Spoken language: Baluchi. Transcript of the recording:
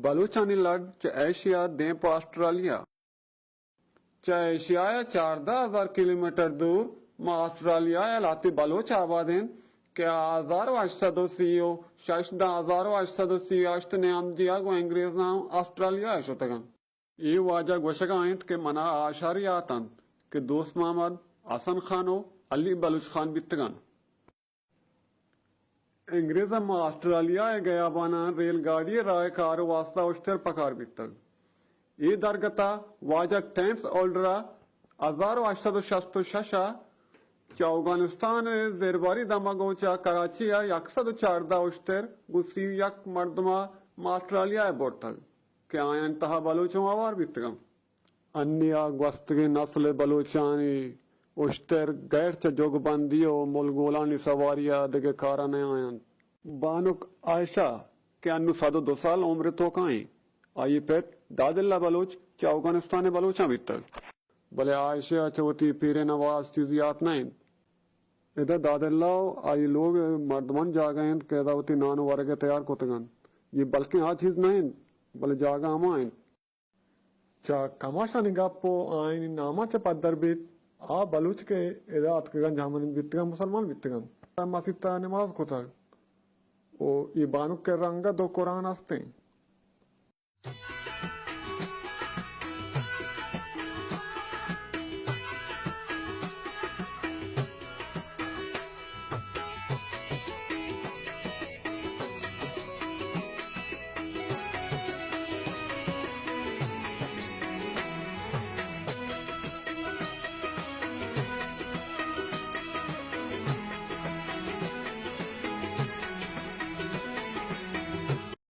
بلوچانی لڈ چہ ایشیا دیم پہ آسٹرالیا۔ چہ ایشیا ءَ چاردہ ہزار کلومیٹر دور ماں آسٹرالیا ءَ لہتے بلوچ آباد انت کہ ہزار و ہشت سد و سی و شش داں ہزار و ہشت سد و سی و ہشت نیمگی ءَ گوں انگریزاں آسٹرالیا ءَ شتگ انت۔ اے واجہ گوشگ ءَ انت کہ منا آ شر یات انت کہ دوست محمد، حسن خان و علی بلوچ خان بیتگ انت۔ انگریزاں ماں آسٹرالیا ءِ گیاباناں ریل گاڑی ءِ راہ ءِ کار ءِ واستہ اشتر پکار بیتگ۔ اے درگت ءَ واجہ ٹینس اولڈر ءَ ہزار و ہشت سد و شست و شش ءَ چہ اوگانستان ءِ زیرباری دمگ ءَ چہ کراچی ءَ یک سد و چاردہ اشتر گوں سی و یک مردم ءَ ماں آسٹرالیا ءَ برتگ کہ آیانی تہا بلوچ اوں ہوار بیتگ انت۔ انی ءَ گوستگیں نسل ءِ بلوچانی اشتر غیر چہ جوگ بندی ءُ ملگولانی سواری ءَ دگہ کار ءَ نیاینت۔ بانک عائشہ کہ انوں سد ءُ دو سال عمر ءِ توکا ایں، آئی ءِ پت داداللہ بلوچ چہ اوگانستان ءِ بلوچاں بیتگ، بلے عائشہ ءَ چہ وتی پیرین ءَ باز چیز یات نہ انت۔ ادا داداللہ ءُ آئی ءِ لوگ ءِ مردمان جاگہ انت کہ ادا وتی نان ءُ ورگ ءَ تیار کتگ انت۔ اے بلکیں آ چیز نہ انت، بلے جاگہ ہما انت۔ چہ کماشانی گپ ءُ آیانی ناماں چہ پدر بیت، آ بلوچ کہ ادا اتکگ انت، جہمنند بیتگ انت، مسلمان بیتگ انت، مسیت ءَ نماز کتگ ءُ اے بانک ءِ رنگ ءَ دو قرآن است انت۔